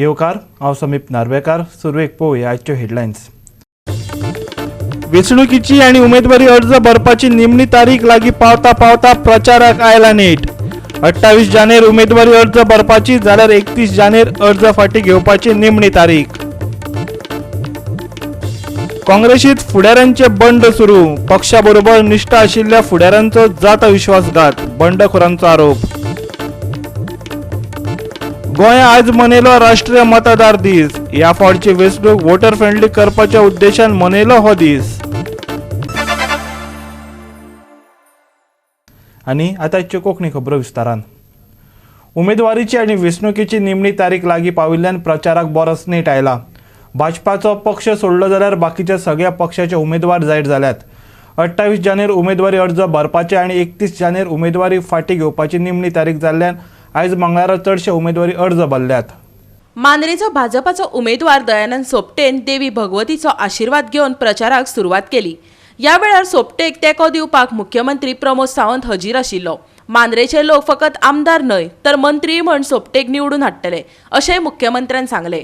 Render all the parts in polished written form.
येवकार, हांव समीप नार्वेकार. सुरवेक पळोवया आजच्यो हेडलायन्स. वेंचणुकीची आनी उमेदवारी अर्ज भरपाची निमणी तारीख लागीं पावता पावता प्रचाराक आयला नेट. 28 जानेर उमेदवारी अर्ज भरपाची, जाल्यार 31 जानेर अर्ज फाटीं घेवपाची निमणी तारीख. काँग्रेसीत फुडाऱ्यांचे बंड सुरू. पक्षा बरोबर निश्ठा आशिल्ल्या फुडाऱ्यांचो जाता विश्वासघात, बंडखोरांचो आरोप. गोंय आज मनयलो राष्ट्रीय मतदार दीस. ह्या फावटची वेंचणूक वोटर फ्रेंडली करपाच्या उद्देशान मनयलो हो दीस. आनी आतां आजच्यो कोंकणी खबरो विस्तारान. उमेदवारीची आनी वेंचणुकेची निमणी तारीख लागीं पाविल्ल्यान प्रचाराक बरोच नेट आयला. भाजपाचो पक्ष सोडलो जाल्यार बाकीच्या सगळ्या पक्षाचे उमेदवार जाहीर जाल्यात. 28 जानेर उमेदवारी अर्ज भरपाचे आनी 31 जानेर उमेदवारी फाटीं घेवपाची निमणी तारीख जाल्ल्यान आयज मंगळारा चडशे उमेदवारी अर्ज भरल्यात. मांद्रेचो भाजपाचो उमेदवार दयानंद सोपटेन देवी भगवतीचो आशिर्वाद घेवन प्रचाराक सुरवात केली. ह्या वेळार सोपटेक तेंको दिवपाक मुख्यमंत्री प्रमोद सावंत हजीर आशिल्लो. मांद्रेचे लोक फकत आमदार न्हय तर मंत्री म्हण सोपटेक निवडून हाडटले अशेंय मुख्यमंत्र्यान सांगलें.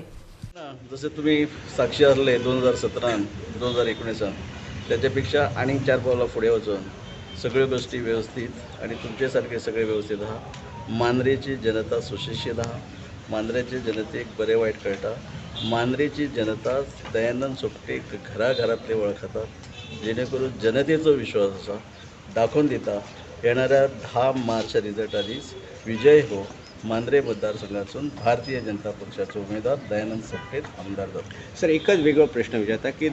जसे तुम्ही साक्षी आसले 2017 2019 त्याच्यापेक्षा आनीक 4 पावलां फुडें वचून सगळ्यो गोष्टी व्यवस्थित आणि तुमचे सारखे सगळे व्यवस्थित आहा. मांद्रेची जनता सुशिक्षीत आहा. मांद्रेचे जनतेक बरें वायट कळटा. मांद्रेची जनता दयानंद सोपटेक घराघरांतले वळखतात, जेणे करून जनतेचो विश्वास आसा. दाखोवन दिता येणाऱ्या 10 मार्च रिजल्टा दीस विजय हो मांद्रे मतदारसंघातून भारतीय जनता पक्षाचो उमेदवार दयानंद सोपटे आमदार जातलो. सर, एकच वेगळो प्रश्न विचारता की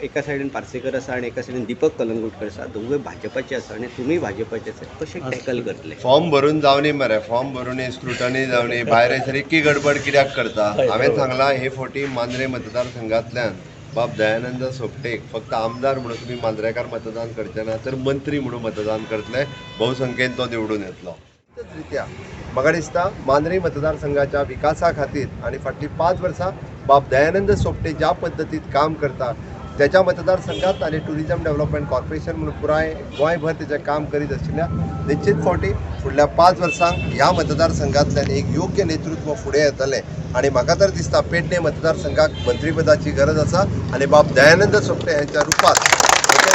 एका सायडीन पार्सेकर आसा आनी एका सायडीन दीपक कलंगूटकर आसा, दोगूय भाजपाचे आसा आनी तुमी भाजपाचे आसा, कशें टॅकल करतले? फॉर्म भरून जावनी मरे, फॉर्म भरून स्क्रुटनी जावनी, भायर येसर इतकी गडबड कित्याक करता? हांवें सांगलां, हे फावटी मांद्रे मतदारसंघांतल्यान बाब दयानंद सोपटेक फक्त आमदार म्हणून तुमी मांद्रेकार मतदान करचे ना, तर मंत्री म्हणून मतदान करतले. बहुसंख्येन तो निवडून येतलो. रित्या म्हाका दिसता मांद्रे मतदारसंघाच्या विकासा खातीर आनी फाटलीं 5 वर्सां बाब दयानंद सोपटे ज्या पद्दतीत काम करता त्याच्या मतदारसंघात आनी टुरिजम डेव्हलपमेंट कॉर्पोरेशन म्हणून पुराय गोंयभर तेचें काम करीत आशिल्ल्या निश्चित फावटी फुडल्या 5 वर्सांक ह्या मतदारसंघांतल्यान एक योग्य नेतृत्व फुडें येतलें. आनी म्हाका तर दिसता पेडणे मतदारसंघाक मंत्रीपदाची गरज आसा आनी बाब दयानंद सोपटे हांच्या रुपात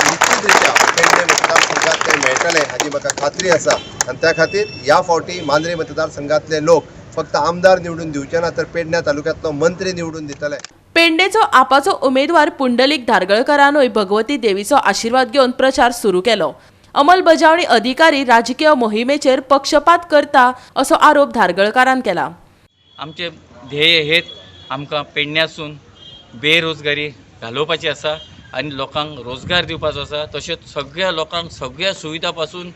निश्चित रित्या पेडणे मतदारसंघात ते मेळटलें हाजी म्हाका खात्री आसा. आनी त्या खातीर ह्या फावटी मांद्रे मतदारसंघातले लोक फक्त आमदार निवडून दिवचे ना, तर पेडण्या तालुक्यांतलो मंत्री निवडून दितले. पेंडेचो आपाचो उमेदवार पुंडलीक धारगळकरानूय भगवती देवीचो आशिर्वाद घेवन प्रचार सुरू केलो. अंमलबजावणी अधिकारी राजकीय मोहिमेचेर पक्षपात करता असो आरोप धारगळकारान केला. आमचे ध्येय हेच, आमकां पेडण्यासून बेरोजगारी घालोवपाची आसा आनी लोकांक रोजगार दिवपाचो आसा. तशेंच सगळ्या लोकांक सगळ्या सुविधा पासून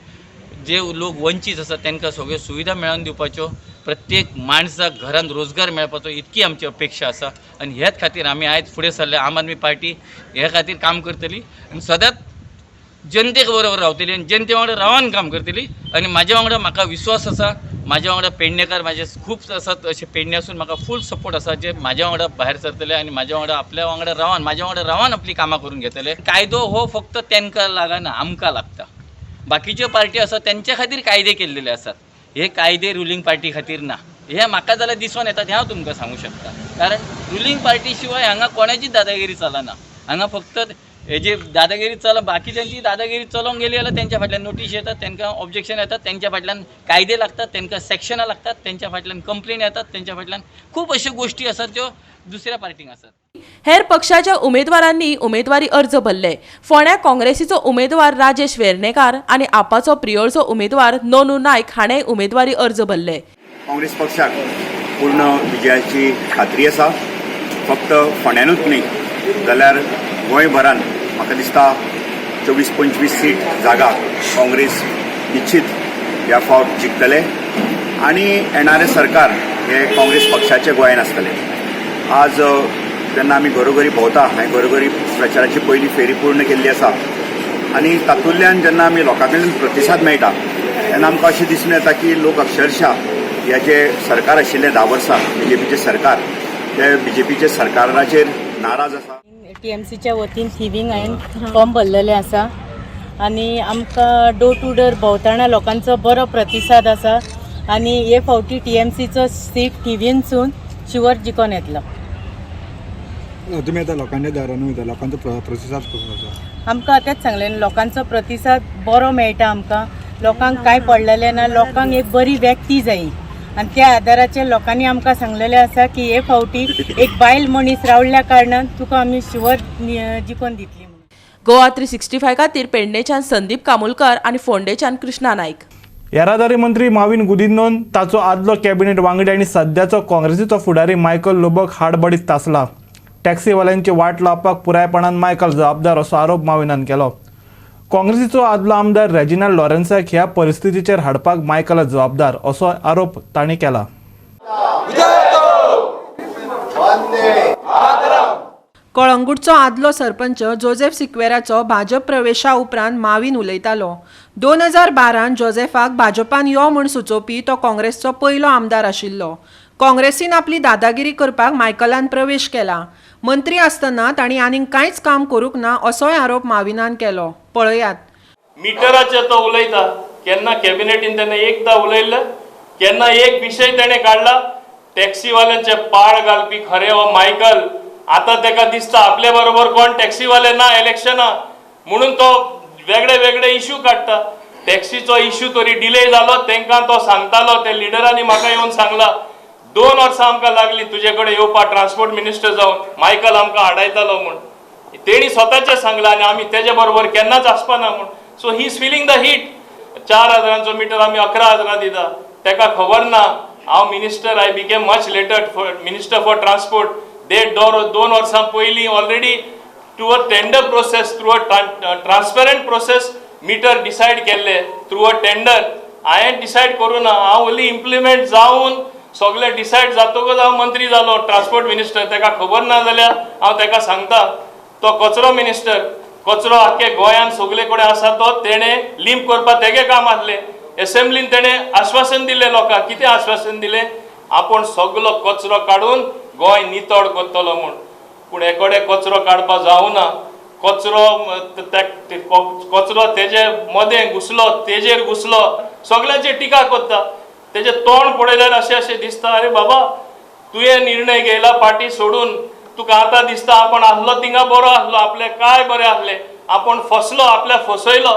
जे लोक वंचीत आसा तांकां सगळ्यो सुविधा मेळोवन दिवपाच्यो, प्रत्येक माणसाक घरान रोजगार मेळपाचो इतकी आमची अपेक्षा आसा. आनी ह्याच खातीर आमी आयज फुडें सरले. आम आदमी पार्टी ह्या खातीर काम करतली आनी सदांच जनतेक बरोबर रावतली आनी जनते वांगडा रावन काम करतली. आनी म्हाज्या वांगडा म्हाका विश्वास आसा, म्हाज्या वांगडा पेडणेकार म्हाजे खूब आसात, अशे पेडण्यासून म्हाका फूल सपोर्ट आसा, जे म्हाज्या वांगडा भायर सरतले आनी म्हाज्या वांगडा आपल्या वांगडा रावन म्हाज्या वांगडा रावन आपली कामां करून घेतले. कायदो हो फक्त तांकां लागना, आमकां लागता. बाकीच्यो पार्टी आसा तेंच्या खातीर कायदे केल्लेले आसात, हे कायदे रुलींग पार्टी खातीर ना. हे म्हाका जाल्यार दिसून येतात, हें हांव तुमकां सांगूं शकता. कारण रुलींग पार्टी शिवाय हांगा कोणाची दादागिरी चलना. हांगा फक्त हेजे दादागिरी चल, बाकीच्यांची दादागिरी चलोवंक गेली जाल्यार तेंच्या फाटल्यान नोटीस येतात, तांकां ऑब्जेक्शन येतात, तेंच्या फाटल्यान कायदे लागतात, तांकां सेक्शनां लागतात, तेंच्या फाटल्यान कंप्लेन येतात, तेंच्या फाटल्यान खूब अश्यो गोश्टी आसात ज्यो दुसऱ्या पार्टींक आसात. हेर पक्षाच्या उमेदवारांनी उमेदवारी अर्ज भरले. फोंड्या काँग्रेसीचो उमेदवार राजेश वेर्णेकार आनी आपाचो प्रियोळचो उमेदवार नोनू नायक हाणें उमेदवारी अर्ज भरले. काँग्रेस पक्षाक पूर्ण विजयाची खात्री आसा. फक्त फोंड्यानूच न्ही जाल्यार गोंयभरान म्हाका दिसता 24-25 सीट जागा काँग्रेस निश्चित ह्या फावट जिखतले आनी येणारें सरकार हे काँग्रेस पक्षाचें गोंयान आसतलें. आज जेन्ना आमी घरोघरी भोंवता, हांवें घरोघरी प्रचाराची पयली फेरी पूर्ण केल्ली आसा आनी तातूंतल्यान जेन्ना आमी लोकां कडल्यान प्रतिसाद मेळटा तेन्ना आमकां अशें दिसून येता की लोक अक्षरशा हे जे सरकार आशिल्लें 10 वर्सां बीजेपीचें सरकार, ते बीजेपीचे सरकाराचेर नाराज आसा. टीएमसीच्या वतीन थिवींग हांवें फॉर्म भरलेले आसा आनी आमकां डोर टू डोर भोंवतना लोकांचो बरो प्रतिसाद आसा आनी हे फावटी टीएमसीचो सीट थिवीनसून शुवर जिखोन येतलो. तुमी आतां लोकांच्या दारान वयता, लोकांचो प्रतिसाद कसो आसा? आमकां तेंच सांगलें, लोकांचो प्रतिसाद बरो मेळटा आमकां. लोकांक कांय पडलेलें ना, लोकांक एक बरी व्यक्ती जायी आनी त्या आदाराचेर लोकांनी आमकां सांगलेलें आसा की हे फावटी एक बायल मनीस रावल्ल्या कारणान तुका आमी शुवर जिखोन दितली. गोवा 365 खातीर पेडणेच्यान संदीप कामुलकर आनी फोंडेच्यान कृष्णा नायक. येरादारी मंत्री माविन गुदिन्होन ताचो आदलो कॅबिनेट वांगडी आनी सद्याचो काँग्रेसीचो फुडारी मायकल लोबोक हाडबडीत तासला. टॅक्सीवाल्यांची वाट लावपाक पुरायपणान मायकल जबाबदार असो आरोप माविनान केलो. काँग्रेसीचो आदलो आमदार रेजिनाल्ड लॉरेन्साक ह्या परिस्थितीचेर हाडपाक मायकल जबाबदार असो आरोप तांणी केला. कळंगूटचो आदलो सरपंच जोसेफ सिक्वेराचो भाजप प्रवेशा उपरांत माविन उलयतालो. 2012 जोसेफाक भाजपान यो म्हूण सुचोवपी तो काँग्रेसचो पयलो आमदार आशिल्लो. काँग्रेसीन आपली दादागिरी करपाक मायकलान प्रवेश केला. मंत्री आसतना तांणी आनीक कांयच काम करूंक ना असोय आरोप माविनान केलो. पळयात. मिटराचेर तो उलयता, केन्ना कॅबिनेटीन तेणें एकदां उलयल्लें, केन्ना एक विशय तेणें काडला. टॅक्सीवाल्यांचे पाळ घालपी खरें हो मायकल. आतां तेका दिसता आपले बरोबर कोण टॅक्सीवाले ना इलेक्शना, म्हणून तो वेगळे वेगळे इश्यू काडटा. टॅक्सीचो इश्यू तरी डिले जालो, तेंकां तो सांगतालो, ते लिडरांनी म्हाका येवन सांगला 2 वर्सां आमकां लागली तुजे कडेन येवपाक ट्रान्सपोर्ट मिनिस्टर जावन, मायकल आमकां आडायतालो म्हूण तेणी स्वताचें सांगलां आनी आमी तेजे बरोबर केन्नाच आसपाना म्हूण. So he is feeling the heat. 4,000 meter आमी 11,000 दिता, तेका खबर ना. हांव minister, I became much later for minister for transport. 2 वर्सां पयलीं already through a tender process, through a transparent process meter decide केल्ले थ्रू अ टेंडर. हांवें डिसायड करूं ना, हांव ओन्ली इम्प्लिमेंट जावन सगळें डिसायड जातकच हांव मंत्री जालो ट्रान्सपोर्ट मिनिस्टर. तेका खबर ना जाल्यार हांव तेका सांगता, तो कचरो मिनिस्टर, कचरो आख्खे गोंयांत सगळे कडेन आसा तो तेणें लिंप करपाक तेगे काम आसलें. एसेंब्लीन तेणें आश्वासन दिलें लोकांक. कितें आश्वासन दिलें? आपूण सगलो कचरो काडून गोंय नितळ करतलो म्हूण. पूण एकोडे कचरो काडपाक जावना. कचरो कचरो तेजे मदें घुसलो, तेजेर घुसलो, सगळ्यांचेर टिका करता. तेजें तोंड पळयल्यार अशें अशें दिसता, अरे बाबा तुवें निर्णय घेयला पार्टी सोडून, तुका आतां दिसता आपूण आसलो थिंगा बरो आसलो, आपलें काय बरें आसलें, आपूण फसलो, आपल्याक फसयलो.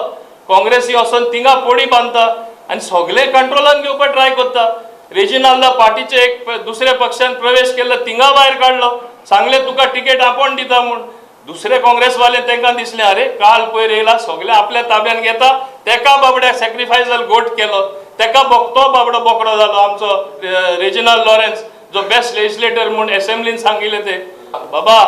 काँग्रेसी वचोन थिंगा पोडी बांदता आनी सगळें कंट्रोलान घेवपाक ट्राय करता. रेजिनाल्डा पार्टीचे एक दुसऱ्या पक्षान प्रवेश केल्लो, थिंगा भायर काडलो, सांगलें तुका तिकेट आपूण दिता म्हूण. दुसरे काँग्रेसवाले तांकां दिसलें अरे काल पयर येयला सगळें आपल्या ताब्यान घेता, तेका बाबड्याक सॅक्रिफायस गोट केलो, तेका तो बाबडो बोकडो जालो आमचो रेजिनाल्ड लॉरेन्स, जो बेस्ट लेजिस्लेटर म्हूण एसेंब्लीन सांगिल्लें ते. बाबा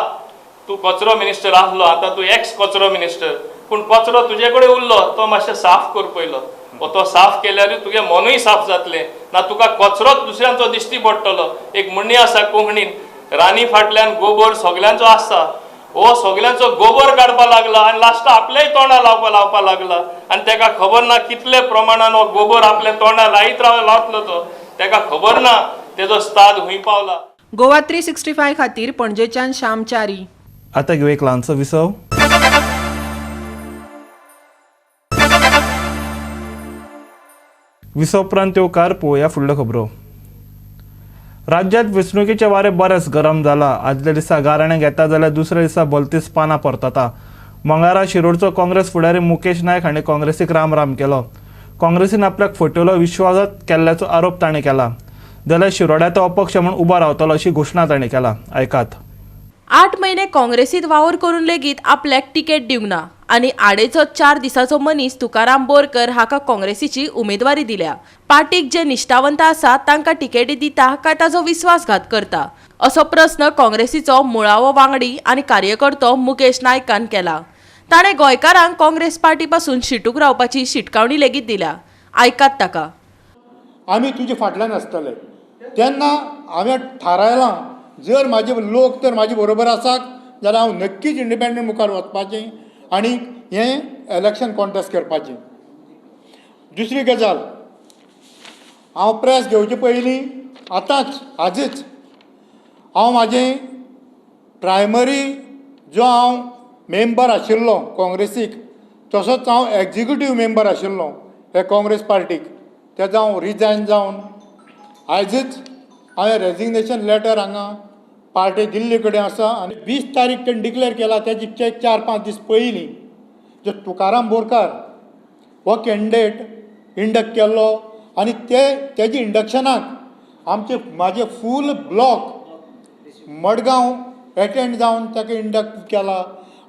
तूं कचरो मिनिस्टर आसलो, आतां तूं एक्स कचरो मिनिस्टर, पूण कचरो तुजे कडेन उरलो, तो मातशें साफ कर पयलो. तो साफ केल्यार तुगे मनूय साफ जातलें ना, तुका कचरोच दुसऱ्यांचो दिश्टी पडटलो. एक म्हणणी आसा कोंकणीन, रानी फाटल्यान गोबर सगल्यांचो आसता. हो सगल्यांचो गोबर काडपाक लागला आनी लास्टाक आपल्याय तोंडा लावपाक लागला आनी तेका खबर ना कितले प्रमाणान हो गोबर आपल्या तोंडा लायत लावतलो तो, तेका खबर ना तेजो स्ताद हुंय पावला. गोवा 365 खातीर पणजेच्यान श्याम च्यारी. आतां घेवया एक ल्हानसो विसव. विसव उपरांत येवकार पळोवया फुडल्यो खबरो. राज्यांत वेंचणुकेचे वारें बरेंच गरम जाला. आदल्या दिसा गाराणें घेता जाल्यार दुसऱ्या दिसा भलतीच पानां परतता. मंगळारा शिरोडचो काँग्रेस फुडारी मुकेश नायक हांणी काँग्रेसीक रामराम केलो. काँग्रेसीन आपल्याक फटयलो, विश्वासघात केल्ल्याचो आरोप ताणें केला. जाल्यार शिरोड्या तो अपक्ष म्हूण उबो रावतलो अशी घोशणा ताणें केला. आयकात. 8 म्हयने काँग्रेसीत वावर करून लेगीत आपल्याक तिकेट दिवंक ना आनी आडेचो 4 दिसाचो मनीस तुकाराम बोरकर हाका काँग्रेसीची उमेदवारी दिल्या. पार्टीक जे निश्ठावंत आसा तांकां तिकेटी दिता काय ताजो विश्वासघात करता असो प्रस्न काँग्रेसीचो मुळावो वांगडी आनी कार्यकर्तो मुकेश नायकान केला. ताणें गोंयकारांक काँग्रेस पार्टी पासून शिटूक रावपाची शिटकावणी लेगीत दिल्या. आयकात ताका. आमी तुजे फाटल्यान आसतले तेन्ना हांवें थारायलां, जर म्हाजे लोक तर म्हाजे बरोबर आसात जाल्यार हांव नक्कीच इंडिपेंडंट मुखार वचपाचें आनी हें इलेक्शन कॉन्टेस्ट करपाचें. दुसरी गजाल, हांव प्रेस घेवचे पयलीं आतांच आजच हांव म्हाजें प्रायमरी जो हांव मेंबर आशिल्लो काँग्रेसीक, तसोच हांव एग्जिक्युटीव मेंबर आशिल्लो हे काँग्रेस पार्टीक, तेजो हांव रिजायन जावन आयजच हांवें रेजिग्नेशन लेटर हांगा पार्टे दिल्ले कडेन आसा आनी 20 तारीख तेणें डिक्लेर केला तेजे 4-5 दीस पयलीं जो तुकाराम बोरकार हो कॅन्डिडेट इंडक्ट केल्लो आनी ते तेजे इंडक्शनाक आमचे म्हाजे फूल ब्लॉक मडगांव एटेंड जावन ताका इंडक्ट केला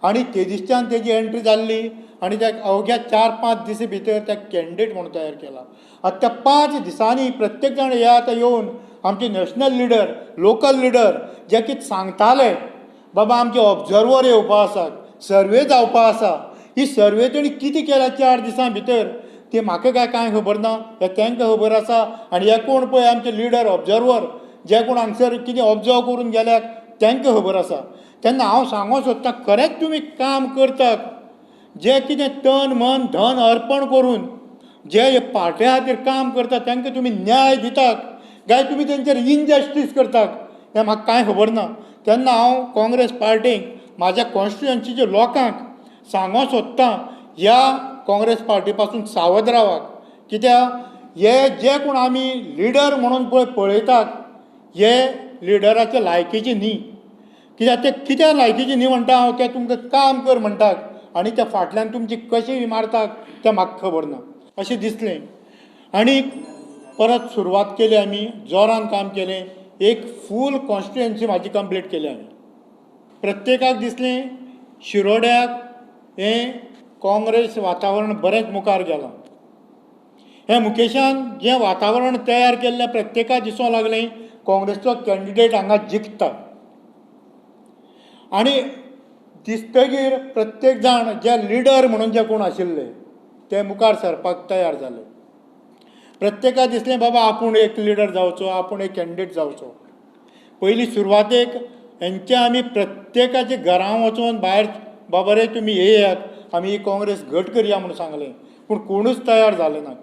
आनी ते दिसच्यान तेजी एंट्री जाल्ली आनी त्या अवघ्या 4-5 दिसां भितर त्या कॅन्डिडेट म्हणून तयार केला. आतां त्या 5 दिसांनी प्रत्येक जाण हे आतां येवन आमचे नॅशनल लिडर, लोकल लिडर जे कितें सांगताले बाबा आमचे ऑब्जर्वर येवपा आसात, सर्वे जावपा आसा, ही सर्वे तेणी कितें केल्या 4 दिसां भितर ती म्हाका काय कांय खबर ना, हे तांकां खबर आसा. आनी हे कोण पळय आमचे लिडर ऑब्जर्वर जे कोण हांगसर कितें ऑब्जर्व करून गेल्यात तांकां खबर आसा. तेन्ना हांव सांगूंक सोदतां खरेंच तुमी काम करतात जे कितें तन मन धन अर्पण करून जे हे पार्टे खातीर काम करतात तांकां तुमी न्याय दितात काय तुमी तेंचेर इनजस्टीस करतात हें म्हाका कांय खबर ना. तेन्ना हांव काँग्रेस पार्टीक म्हाज्या कॉन्स्टिट्युएन्सीच्या लोकांक सांगूंक सोदतां ह्या काँग्रेस पार्टी पासून सावध रावात, कित्याक हे जे कोण आमी लिडर म्हणून पळय पळयतात हे लिडराचे लायकीचे न्ही. कित्याक ते कित्याक लायकीचे न्ही म्हणटा हांव, ते तुमकां काम कर म्हणटात आनी त्या फाटल्यान तुमची कशी मारतात तें म्हाका खबर ना अशें दिसलें. आनी परत सुरवात केली आमी, जोरान काम केलें, एक फूल कॉन्स्टिट्युएन्सी म्हाजी कंप्लीट केली आमी. प्रत्येकाक दिसलें शिरोड्याक हें काँग्रेस वातावरण बरेंच मुखार गेलां. हें मुकेशान जें वातावरण तयार केल्लें प्रत्येकाक दिसूंक लागलें काँग्रेसचो कॅन्डिडेट हांगा जिखता आनी दिसतगीर प्रत्येक जाण जे लिडर म्हणून जे कोण आशिल्ले ते मुखार सरपाक तयार जाले. प्रत्येकाक दिसलें बाबा आपूण एक लिडर जावचो, आपूण एक कॅन्डिडेट जावचो. पयलीं सुरवातेक हेंचे आमी प्रत्येकाच्या घरां वचून भायर बाबा रे तुमी येयात आमी ही काँग्रेस घट करया म्हणून सांगलें, पूण कोणूच तयार जाले नात.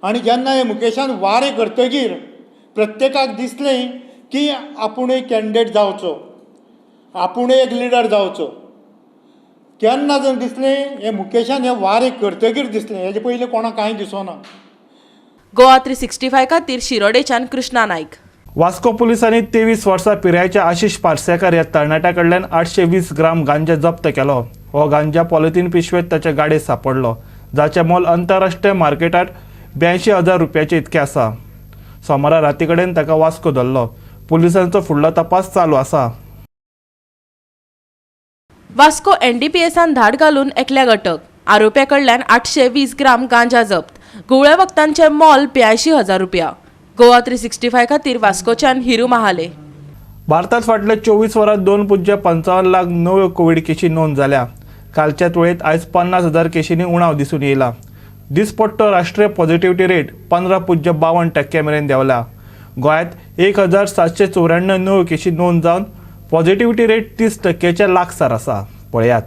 आनी जेन्ना हे मुकेशान वारें करतगीर प्रत्येकाक दिसलें की आपूणय कॅन्डिडेट जावचो, आपूणय एक लिडर जावचो. केन्ना जर दिसलें हें मुकेशान हें वारें करतगीर दिसलें, हेजे पयलीं कोणाक कांय दिसना. गोवा 365 खातीर शिरोडेच्यान कृष्णा नायक. वास्को पुलिसांनी 23 वर्सां पिरायेच्या आशिष पार्सेकर ह्या तरणाट्या कडल्यान 820 ग्राम गांजा जप्त केलो. हो गांजा पॉलिथीन पिशवेंत ताच्या गाडयेंत सांपडलो, जाचें मोल अंतरराष्ट्रीय मार्केटांत 82,000 रुपयाचे इतकें आसा. सोमारा राती कडेन ताका वास्को धरलो. पुलिसांचो फुडलो तपास चालू आसा. वास्को एनडीपीएसान धाड घालून एकल्याक अटक, आरोप्या कडल्यान 820 ग्राम गांजा जप्त, घुंवळे वखदांचें मोल 82,000 रुपया. गोवा 365 खातीर वास्कोच्यान हिरू महाले. भारतात फाटल्या 24 वरांत 2.55 लाख नव्यो कोवीड केशी नोंद जाल्या. कालच्या तुळेंत आयज 50,000 केशींनी उणाव दिसून येयला. दिसपट्टो राष्ट्रीय पॉझिटिव्हिटी रेट 15.52% मेरेन देंवला. गोंयांत 1,794 नव्यो केशी नोंद जावन पॉझिटिव्हिटी रेट 30%च्या लागसार आसा. पळयात.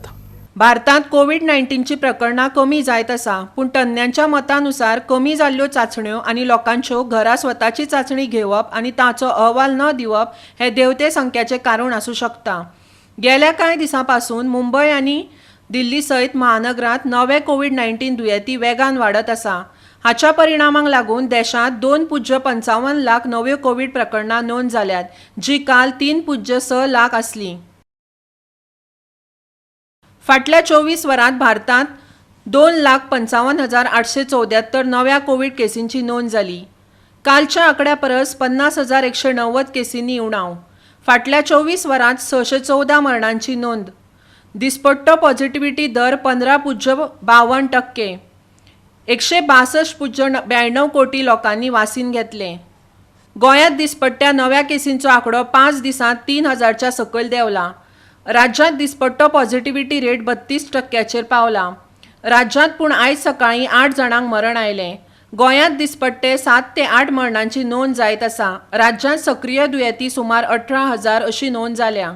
भारतांत कोवीड 19ची प्रकरणां कमी जायत आसा, पूण तज्ञांच्या मतानुसार कमी जाल्ल्यो चांचण्यो आनी लोकांच्यो घरा स्वताची चांचणी घेवप आनी ताचो अहवाल न दिवप हे देंवते संख्याचें कारण आसूं शकता. गेल्या कांय दिसां पासून मुंबय आनी दिल्ली सयत महानगरांत नवे कोवीड 19 दुयेंती वेगान वाडत आसा. हाच्या परिणामाक लागून देशांत 2.55 लाख नव्यो कोवीड प्रकरणां नोंद जाल्यात, जी काल 3.6 लाख आसली. फाटल्या 24 वरांत भारतांत 2,55,874 नव्या कोवीड केसींची नोंद जाली. कालच्या आंकड्या परस 50,190 केसींनी उणाव. फाटल्या 24 वरांत 614 मरणांची नोंद. दिसपट्टो पॉझिटिव्हिटी दर 15.52%. 162.92 कोटी लोकांनी वासीन घेतलें. गोंयांत दिसपट्ट्या नव्या केसींचो आंकडो 5 दिसांत 3,000च्या सकयल देंवला. राज्यांत दिसपट्टो पॉझिटिव्हिटी रेट 32%चेर पावला. राज्यांत पूण आयज सकाळीं 8 जाणांक मरण आयलें. गोंयांत दिसपट्टे 7 ते 8 मरणांची नोंद जायत आसा. राज्यांत सक्रीय दुयेंती सुमार 18,000 अशी नोंद जाल्या.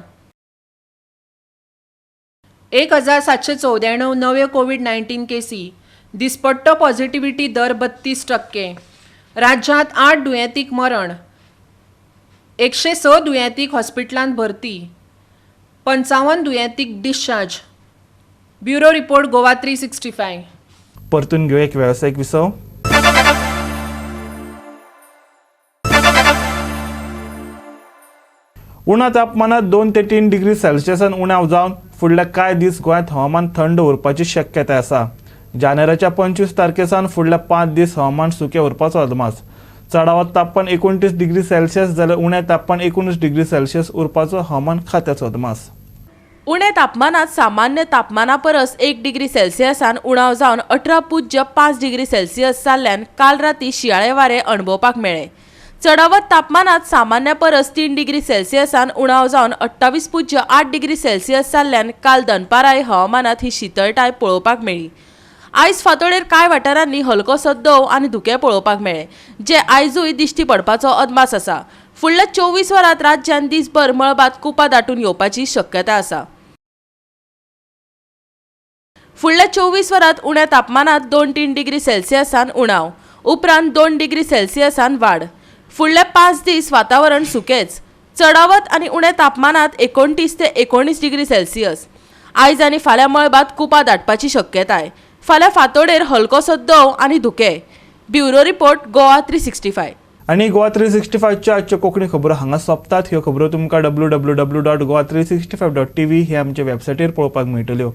1,794 नव्यो कोवीड 19 केसी. दिसपट्टो पॉझिटिव्हिटी दर 32%. राज्यांत 8 दुयेंतीक मरण. 106 दुयेंतीक हॉस्पिटलांत भरती. 55 दुयेंतीक discharge. Bureau report, Goa 365. परतून घेऊ एक वेवसायीक विसव. उण्या तापमानात 2 ते 3 डिग्री सेल्सियसान उणाव जावन फुडल्या कांय दीस गोंयांत हवामान थंड उरपाची शक्यताय आसा. जानेराच्या 25 तारखे सावन फुडल्या 5 दीस हवामान सुकें उरपाचो अदमास. चडावत तापमान 29 डिग्री सेल्सियस जाल्यार उणें तापमान 19 डिग्री सेल्सियस उरपाचो हवामान खात्याचो अदमास. उणें तापमानात सामान्य तापमाना परस 1 डिग्री सेल्सियसान उणाव जावन 18.5 डिग्री सेल्सियस जाल्ल्यान काल राती शिंयाळे वारें अणभवपाक मेळ्ळें. चडावत तापमानात सामान्य परस 3 डिग्री सेल्सियसान उणाव जावन 28.8 डिग्री सेल्सियस जाल्ल्यान काल दनपाराय हवामानात ही शितळटाय पळोवपाक मेळ्ळी. आयज फांतोडेर कांय वाठारांनी हलकोसो दंव आनी धुकें पळोवपाक मेळ्ळें, जें आयजूय दिश्टी पडपाचो अदमास आसा. फुडल्या 24 वरांत राज्यांत दिसभर मळबांत कुपां दाटून येवपाची शक्यता आसा. फुडल्या 24 वरांत उण्या तापमानात 2-3 डिग्री सेल्सियसान उणाव, उपरांत 2 डिग्री सेल्सियसान वाड. फुडले 5 दीस वातावरण सुकेंच. चडावत आनी उण्या तापमानात 29 ते 19 डिग्री सेल्सियस. आयज आनी फाल्यां मळबांत कुपां दाटपाची शक्यताय. फाल्यां फांतोडेर हलकोसो दंव आनी धुकें. Bureau report, Goa 365. आनी गोवा 365च्यो आजच्यो कोंकणी खबरो हांगा सोंपतात. ह्यो खबरो तुमकां www.goa365.tv हे आमचे वेबसायटीर पळोवपाक मेळटल्यो.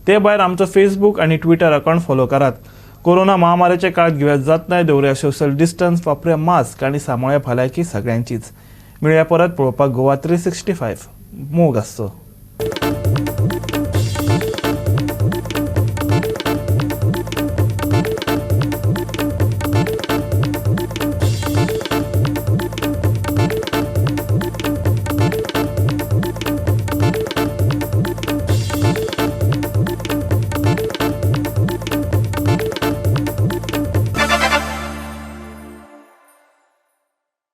ते भायर आमचो फेसबूक आनी ट्विटर अकावंट फॉलो करात. कोरोना महामारीच्या काळात घेवया जात नाय, दवरुया सोशल डिस्टन्स, वापरुया मास्क आनी सांबाळया भलायकी सगळ्यांचीच. मेळया परत पळोवपाक गोवा 365. मोग आसचो.